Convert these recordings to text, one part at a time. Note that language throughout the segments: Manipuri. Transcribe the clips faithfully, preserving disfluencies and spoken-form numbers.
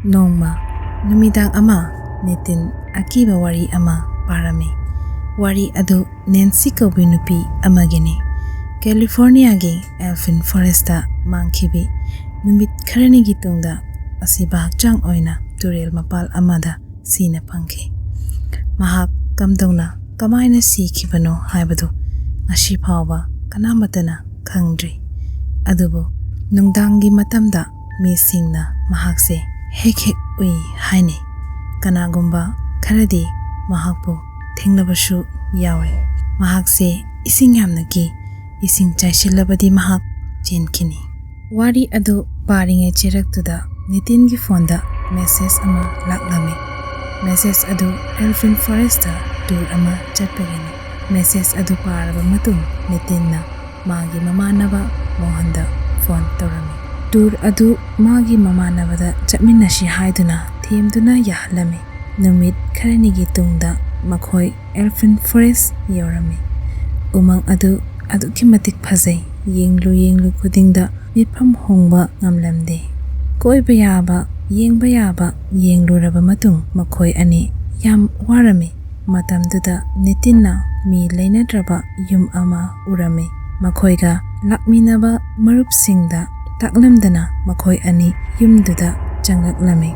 ꯅꯣꯡꯃ ꯅꯨꯃꯤꯗꯥꯡ ꯑꯃ ꯅꯤꯇꯤꯟ ꯑꯀꯤꯕ ꯋꯥꯔꯤ ꯑꯃ ꯄꯥꯔꯝꯃꯤ꯫ ꯋꯥꯔꯤ ꯑꯗꯨ ꯅꯦꯟꯁꯤ ꯀꯧꯕꯤ ꯅꯨꯄꯤ ꯑꯃꯒꯤꯅꯤ꯫ ꯀꯦꯂꯤꯐꯣꯔꯅꯤꯌꯥꯒꯤ ꯑꯦꯜꯐꯤꯟ ꯐꯣꯔꯦꯁꯇ ꯃꯥꯡꯈꯤꯕꯤ꯫ ꯅꯨꯃꯤꯠ ꯈꯔꯅꯤꯒꯤ ꯇꯨꯡꯗ ꯑꯁꯤꯕ ꯍꯛꯆꯥꯡ ꯑꯣꯏꯅ ꯇꯨꯔꯦꯜ ꯃꯄꯥꯜ ꯑꯃꯗ ꯁꯤꯅ ꯐꯪꯈꯤ꯫ ꯃꯍꯥꯛ ꯀꯝꯗꯧꯅ, ꯀꯃꯥꯏꯅ ꯁꯤꯈꯤꯕꯅꯣ ꯍꯥꯏꯕꯗꯨ ꯉꯁꯤ ꯐꯥꯎꯕ ꯀꯅꯥꯃꯠꯇꯅ ꯈꯪꯗ꯭ꯔꯤ꯫ ꯑꯗꯨꯕꯨ ꯅꯨꯡꯗꯥꯡꯒꯤ ꯃꯇꯝꯗ ꯃꯤꯁꯤꯡꯅ ꯃꯍꯥꯛꯁꯦ ꯍꯦꯛ ꯍꯦꯛ ꯎꯏ ꯍꯥꯏꯅꯩ꯫ ꯀꯅꯥꯒꯨꯝꯕ ꯈꯔꯗꯤ ꯃꯍꯥꯛꯄꯨ ꯊꯦꯡꯅꯕꯁꯨ ꯌꯥꯎꯏ꯫ ꯃꯍꯥꯛꯁꯦ ꯏꯁꯤꯡ ꯌꯥꯝꯅ ꯀꯤ꯫ ꯏꯁꯤꯡ ꯆꯥꯏꯁꯤꯜꯂꯕꯗꯤ ꯃꯍꯥꯛ ꯆꯦꯟꯈꯤꯅꯤ꯫ ꯋꯥꯔꯤ ꯑꯗꯨ ꯄꯥꯔꯤꯉꯩ ꯆꯦꯔꯛꯇꯨꯗ ꯅꯤꯇꯤꯟꯒꯤ ꯐꯣꯟꯗ ꯃꯦꯁꯦꯖ ꯑꯃ ꯂꯥꯛꯂꯝꯃꯤ꯫ ꯃꯦꯁꯦꯖ ꯑꯗꯨ ꯑꯦꯜꯐꯤꯟ ꯐꯣꯔꯦꯁꯇ ꯇꯨꯔ ꯑꯃ ꯆꯠꯄꯒꯤꯅꯤ꯫ ꯃꯦꯁꯦꯖ ꯑꯗꯨ ꯄꯥꯔꯕ ꯃꯇꯨꯡ ꯅꯤꯇꯤꯟꯅ ꯃꯥꯒꯤ ꯃꯃꯥꯟꯅꯕ ꯃꯣꯍꯟꯗ ꯐꯣꯟ ꯇꯧꯔꯝꯃꯤ꯫ ꯇꯨꯔ ꯑꯗꯨ ꯃꯥꯒꯤ ꯃꯃꯥꯟꯅꯕꯗ ꯆꯠꯃꯤꯟꯅꯁꯤ ꯍꯥꯏꯗꯨꯅ ꯊꯦꯝꯗꯨꯅ ꯌꯥꯍꯜꯂꯝꯃꯤ꯫ ꯅꯨꯃꯤꯠ ꯈꯔꯅꯤꯒꯤ ꯇꯨꯡꯗ ꯃꯈꯣꯏ ꯑꯦꯜꯐꯤꯟ ꯐꯣꯔꯦꯁ ꯌꯧꯔꯝꯃꯤ꯫ ꯎꯃꯪ ꯑꯗꯨ ꯑꯗꯨꯛꯀꯤ ꯃꯇꯤꯛ ꯐꯖꯩ꯫ ꯌꯦꯡꯂꯨ ꯌꯦꯡꯂꯨ ꯈꯨꯗꯤꯡꯗ ꯃꯤꯠꯐꯝ ꯍꯣꯡꯕ ꯉꯝꯂꯝꯗꯦ꯫ ꯀꯣꯏꯕ ꯌꯥꯕ, ꯌꯦꯡꯕ ꯌꯥꯕ ꯌꯦꯡꯂꯨꯔꯕ ꯃꯇꯨꯡ ꯃꯈꯣꯏ ꯑꯅꯤ ꯌꯥꯝ ꯋꯥꯔꯝꯃꯤ꯫ ꯃꯇꯝꯗꯨꯗ ꯅꯤꯇꯤꯟꯅ ꯃꯤ ꯂꯩꯅꯗ꯭ꯔꯕ ꯌꯨꯝ ꯑꯃ ꯎꯔꯝꯃꯤ꯫ ꯃꯈꯣꯏꯒ ꯂꯥꯛꯃꯤꯟꯅꯕ ꯃꯔꯨꯞꯁꯤꯡꯗ ꯇꯥꯛꯂꯝꯗꯅ ꯃꯈꯣꯏ ꯑꯅꯤ ꯌꯨꯝꯗꯨꯗ ꯆꯪꯂꯛꯂꯝꯃꯤ꯫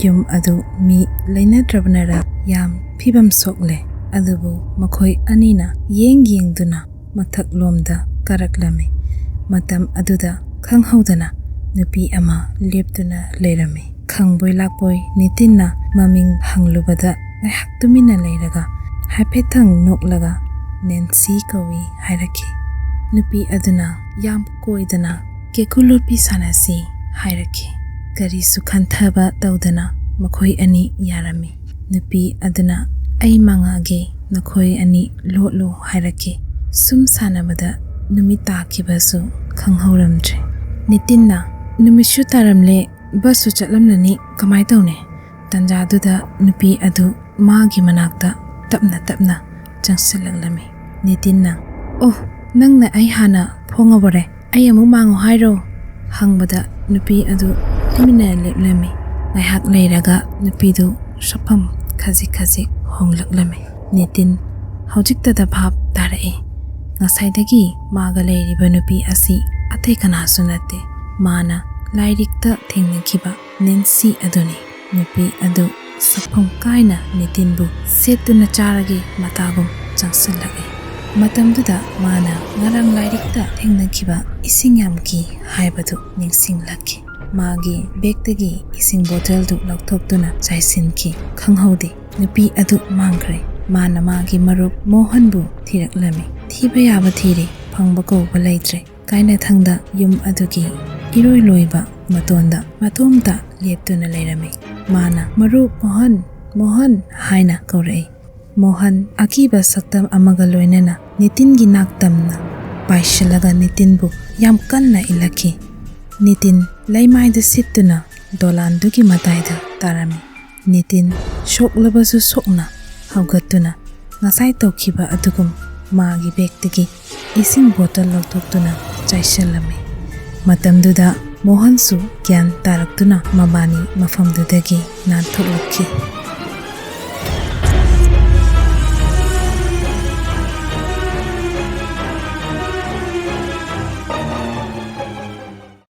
ꯌꯨꯝ ꯑꯗꯨ ꯃꯤ ꯂꯩꯅꯗ꯭ꯔꯕꯅꯔ ꯌꯥꯝ ꯐꯤꯕꯝ ꯁꯣꯛꯂꯦ꯫ ꯑꯗꯨꯕꯨ ꯃꯈꯣꯏ ꯑꯅꯤꯅ ꯌꯦꯡ ꯌꯦꯡꯗꯨꯅ ꯃꯊꯛꯂꯣꯝꯗ ꯀꯥꯔꯛꯂꯝꯃꯤ꯫ ꯃꯇꯝ ꯑꯗꯨꯗ ꯈꯪꯍꯧꯗꯅ ꯅꯨꯄꯤ ꯑꯃ ꯂꯦꯞꯇꯨꯅ ꯂꯩꯔꯝꯃꯤ꯫ ꯈꯪꯕꯣꯏ ꯂꯥꯛꯄꯣꯏ ꯅꯤꯇꯤꯟꯅ ꯃꯃꯤꯡ ꯍꯪꯂꯨꯕꯗ ꯉꯥꯏꯍꯥꯛ ꯇꯨꯃꯤꯟꯅ ꯂꯩꯔꯒ ꯍꯥꯏꯐꯦꯠꯇꯪ ꯅꯣꯛꯂꯒ "ꯅꯦꯟꯁꯤ ꯀꯧꯏ" ꯍꯥꯏꯔꯛꯈꯤ꯫ ꯅꯨꯄꯤ ꯑꯗꯨꯅ ꯌꯥꯝ ꯀꯣꯏꯗꯅ "ꯀꯦꯀꯨ ꯂꯣꯠꯄꯤ ꯁꯥꯟꯅꯁꯤ" ꯍꯥꯏꯔꯛꯈꯤ꯫ ꯀꯔꯤꯁꯨ ꯈꯟꯊꯕ ꯇꯧꯗꯅ ꯃꯈꯣꯏ ꯑꯅꯤ ꯌꯥꯔꯝꯃꯤ꯫ ꯅꯨꯄꯤ ꯑꯗꯨꯅ "ꯑꯩ ꯃꯥꯡꯉꯛꯑꯒꯦ, ꯅꯈꯣꯏ ꯑꯅꯤ ꯂꯣꯠꯂꯨ" ꯍꯥꯏꯔꯛꯈꯤ꯫ ꯁꯨꯝ ꯁꯥꯟꯅꯕꯗ ꯅꯨꯃꯤꯠ ꯇꯥꯈꯤꯕꯁꯨ ꯈꯪꯍꯧꯔꯝꯗ꯭ꯔꯦ꯫ ꯅꯤꯇꯤꯟꯅ "ꯅꯨꯃꯤꯠꯁꯨ ꯇꯥꯔꯝꯂꯦ, ꯕꯁꯁꯨ ꯆꯠꯂꯝꯂꯅꯤ, ꯀꯃꯥꯏ ꯇꯧꯅꯤ?" ꯇꯟꯖꯥꯗꯨꯗ ꯅꯨꯄꯤ ꯑꯗꯨ ꯃꯥꯒꯤ ꯃꯅꯥꯛꯇ ꯇꯞꯅ ꯇꯞꯅ ꯆꯪꯁꯤꯜꯂꯛꯂꯝꯃꯤ꯫ ꯅꯤꯇꯤꯟꯅ, "ꯑꯣ, ꯅꯪꯅ ꯑꯩ ꯍꯥꯟꯅ ꯐꯣꯡꯉꯕꯣꯔꯦ? ꯑꯩ ꯑꯃꯨꯛ ꯃꯥꯡꯉꯣ ꯍꯥꯏꯔꯣ?" ꯍꯪꯕꯗ ꯅꯨꯄꯤ ꯑꯗꯨ ꯇꯨꯃꯤꯟꯅ ꯂꯦꯞꯂꯝꯃꯤ꯫ ꯉꯥꯏꯍꯥꯛ ꯂꯩꯔꯒ ꯅꯨꯄꯤꯗꯨ ꯁꯛꯐꯝ ꯈꯖꯤꯛ ꯈꯖꯤꯛ ꯍꯣꯡꯂꯛꯂꯝꯃꯤ꯫ ꯅꯤꯇꯤꯟ ꯍꯧꯖꯤꯛꯇꯗ ꯚꯥꯞ ꯇꯥꯔꯛꯏ꯫ ꯉꯁꯥꯏꯗꯒꯤ ꯃꯥꯒ ꯂꯩꯔꯤꯕ ꯅꯨꯄꯤ ꯑꯁꯤ ꯑꯇꯩ ꯀꯅꯥꯁꯨ ꯅꯠꯇꯦ, ꯃꯥꯅ ꯂꯥꯏꯔꯤꯛꯇ ꯊꯦꯡꯅꯈꯤꯕ ꯅꯦꯟꯁꯤ ꯑꯗꯨꯅꯤ꯫ ꯅꯨꯄꯤ ꯑꯗꯨ ꯁꯛꯐꯝ ꯀꯥꯏꯅ ꯅꯤꯇꯤꯟꯕꯨ ꯁꯦꯠꯇꯨꯅ ꯆꯥꯔꯒꯤ ꯃꯇꯥꯒꯨꯝ ꯆꯪꯁꯤꯜꯂꯛꯏ꯫ ꯃꯇꯝꯗꯨꯗ ꯃꯥꯅ ꯉꯔꯥꯡ ꯂꯥꯏꯔꯤꯛꯇ ꯊꯦꯡꯅꯈꯤꯕ "ꯏꯁꯤꯡ ꯌꯥꯝ ꯀꯤ" ꯍꯥꯏꯕꯗꯨ ꯅꯤꯡꯁꯤꯡꯂꯛꯈꯤ꯫ ꯃꯥꯒꯤ ꯕꯦꯛꯇꯒꯤ ꯏꯁꯤꯡ ꯕꯣꯇꯜꯗꯨ ꯂꯧꯊꯣꯛꯇꯨꯅ ꯆꯥꯏꯁꯤꯟꯈꯤ꯫ ꯈꯪꯍꯧꯗꯦ, ꯅꯨꯄꯤ ꯑꯗꯨ ꯃꯥꯡꯈ꯭ꯔꯦ꯫ ꯃꯥꯅ ꯃꯥꯒꯤ ꯃꯔꯨꯞ ꯃꯣꯍꯟꯕꯨ ꯊꯤꯔꯛꯂꯝꯃꯤ꯫ "ꯊꯤꯕ ꯌꯥꯕ ꯊꯤꯔꯦ, ꯐꯪꯕ ꯀꯧꯕ ꯂꯩꯇ꯭ꯔꯦ" ꯀꯥꯏꯅꯊꯪꯗ ꯌꯨꯝ ꯑꯗꯨꯒꯤ ꯏꯔꯣꯏ ꯂꯣꯏꯕ ꯃꯇꯣꯟꯗ ꯃꯇꯣꯝꯇ ꯂꯦꯞꯇꯨꯅ ꯂꯩꯔꯝꯃꯤ꯫ ꯃꯥꯅ "ꯃꯔꯨꯞ ꯃꯣꯍꯟ, ꯃꯣꯍꯟ" ꯍꯥꯏꯅ ꯀꯧꯔꯛꯏ꯫ ꯃꯣꯍꯟ ꯑꯀꯤꯕ ꯁꯛꯇꯝ ꯑꯃꯒ ꯂꯣꯏꯅꯅ ꯅꯤꯇꯤꯟꯒꯤ ꯅꯥꯛ ꯇꯝꯅ ꯄꯥꯏꯁꯤꯜꯂꯒ ꯅꯤꯇꯤꯟꯕꯨ ꯌꯥꯝ ꯀꯟꯅ ꯏꯜꯂꯛꯈꯤ꯫ ꯅꯤꯇꯤꯟ ꯂꯩꯃꯥꯏꯗ ꯁꯤꯠꯇꯨꯅ ꯗꯣꯂꯥꯟꯗꯨꯒꯤ ꯃꯇꯥꯏꯗ ꯇꯥꯔꯝꯃꯤ꯫ ꯅꯤꯇꯤꯟ ꯁꯣꯛꯂꯕꯁꯨ ꯁꯣꯛꯅ ꯍꯧꯒꯠꯇꯨꯅ ꯉꯁꯥꯏ ꯇꯧꯈꯤꯕ ꯑꯗꯨꯒꯨꯝ ꯃꯥꯒꯤ ꯕꯦꯛꯇꯒꯤ ꯏꯁꯤꯡ ꯕꯣꯇꯜ ꯂꯧꯊꯣꯛꯇꯨꯅ ꯆꯥꯏꯁꯤꯜꯂꯝꯃꯤ꯫ ꯃꯇꯝꯗꯨꯗ ꯃꯣꯍꯟꯁꯨ ꯒ꯭ꯌꯥꯟ ꯇꯥꯔꯛꯇꯨꯅ ꯃꯕꯥꯅꯤ ꯃꯐꯝꯗꯨꯗꯒꯤ ꯅꯥꯟꯊꯣꯛꯂꯛꯈꯤ꯫